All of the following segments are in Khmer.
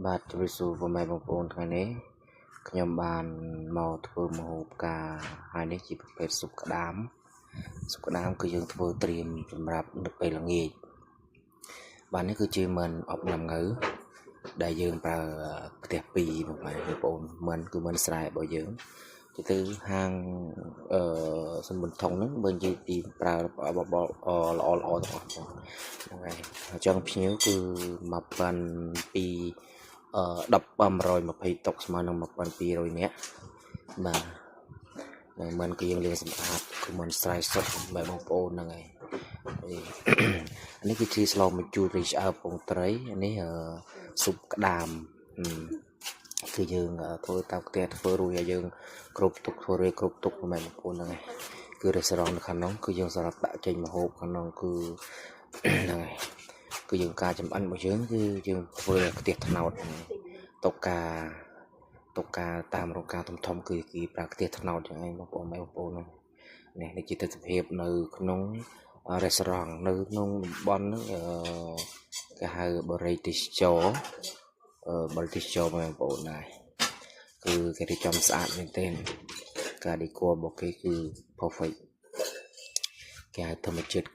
បាទជម្រាបសួរពុកម៉ែបងប្អូនថ្ងៃនេះខ្ញុំបានមកធ្វើម្ហូបការហើយនេះជាប្រភេទស៊ុបក្តាមស៊ុបក្តាមគឺយើងធ្វើត្រៀមសម្រាប់នៅពេលល្ងាចបាទនេះគឺជាមិនអប់ញ៉ាំងៅដែលយើងប្រើផ្ទះពីរពុកម៉ែបងប្អូនមិនគឺមិនស្រែរបស់យើងទៅទៅហាងអឺសំបុនថងហ្នឹងបើនិយាយពីប្រើបបល្អល្អទាំងអស់ហ្នឹងហើយអញ្ចឹងភ្ញៀវគឺ1002អឺ10 120តុកស្មើនឹង1200នាក់បាទនឹងមិនគឺយើងលាងសម្អាតគឺមិនស្រែសុទ្ធបែបបងប្អូនហ្នឹងហើយនេះគឺជាស្លម្ជូររីឆ្អើពងត្រីនេះស៊ុបក្តាមគឺយើងធ្វើតាមផ្ទះធ្វើរួចហើយយើងគ្រប់ទុកធ្វើរួចគ្រប់ទុកមែនបងប្អូនហ្នឹងហើយគឺរេស្តូរ៉ង់នៅខាងនោះគឺយើងសម្រាប់ដាក់ចេញម្ហូបខាងនោះគឺហ្នឹងហើយគឺយើងការចម្អិនរបស់យើងគឺយើងធ្វើខ្ទះត្នោតតុកការតុកការតាមរោងការធំធំគឺគេប្រើខ្ទះត្នោតយ៉ាងឯងបងប្អូនបងប្អូនហ្នឹងនេះនេះជាទស្សនភាពនៅក្នុងរេស្តូរ៉ង់នៅក្នុងតំបន់ហ្នឹងអឺគេហៅបរិយទេសចរបរិយទេសចរបងប្អូនដែរគឺគេរៀបចំស្អាតមែនទែនការ decor របស់គេគឺ perfect គេហៅធម្មជាតិ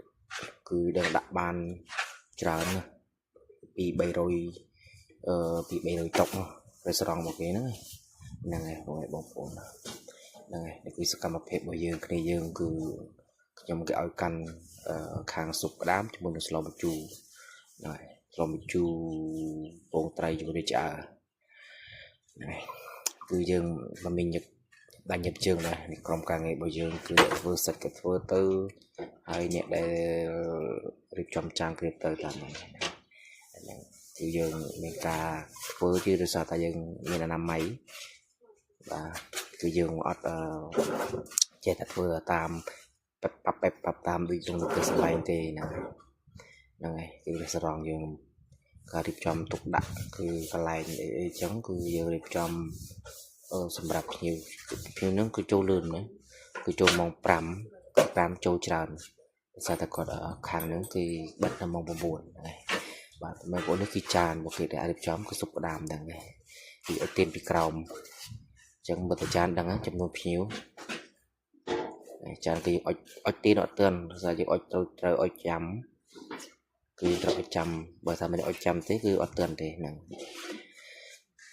គឺដឹងដាក់បានច្រើនណាស់ពី300អឺពី300តុករេស្តូរ៉ង់របស់គេហ្នឹងហ្នឹងហើយបងបងប្អូនហ្នឹងហើយនេះគឺសកម្មភាពរបស់យើងគ្នាយើងគឺខ្ញុំគេឲ្យកាន់ខាងស៊ុបក្តាមជាមួយនឹងស្លម្ជូរហ្នឹងហើយស្លម្ជូរពងត្រីជាមួយនឹងឆ្អើហ្នឹងហើយគឺយើងមិនមានញឹកដាច់ញឹកជើងដែរនេះក្រុមការងាររបស់យើងគឺអ្នកធ្វើសិតគេធ្វើទៅហើយអ្នកដែលរៀបចំចានគ្រៀបទៅតាមហ្នឹងហ្នឹងគឺយើងមានការធ្វើជាដោយសារតែយើងមានអនាម័យបាទគឺយើងអត់ចេះតែធ្វើតាមប៉ាប់ប៉ាប់ប៉ាប់តាមដូចក្នុងប្រទេសសម្បែងទេហ្នឹងហ្នឹងហើយគឺរេស្តូរ៉ង់យើងការរៀបចំទុកដាក់គឺកន្លែងអីអីចឹងគឺយើងរៀបចំសម្រាប់ភ្ញៀវភ្ញៀវហ្នឹងគឺចូលលឿនណាគឺចូលម៉ោង5 5ចូលច្រើនដោយសារតែគាត់ខាងហ្នឹងគឺបិទដល់ម៉ោង9ហ្នឹងហើយបាទបងប្អូននេះគឺចានរបស់គេដែលរៀបចំគឺស៊ុបក្តាមហ្នឹងដែរគឺឲ្យទៀនពីក្រោមអញ្ចឹងមើលតែចានដឹងចំនួនភ្ញៀវចានគឺអុចអុចទៀនអត់ទាន់ដោយសារយើងអុចត្រូវត្រូវអុចចាំគឺត្រូវអុចចាំបើថាមិនអុចចាំទេគឺអត់ទាន់ទេហ្នឹង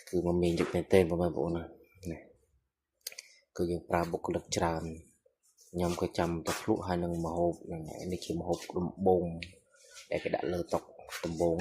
គឺមកមានយុគមែនទេបងប្អូនណានេះគឺយើងប្រើបុគ្គលិកច្រើនខ្ញុំក៏ចាំទៅភ្លក់ហើយនឹងម្ហូបហ្នឹងនេះជាម្ហូបដំបងដែលគេដាក់លើតុដំបង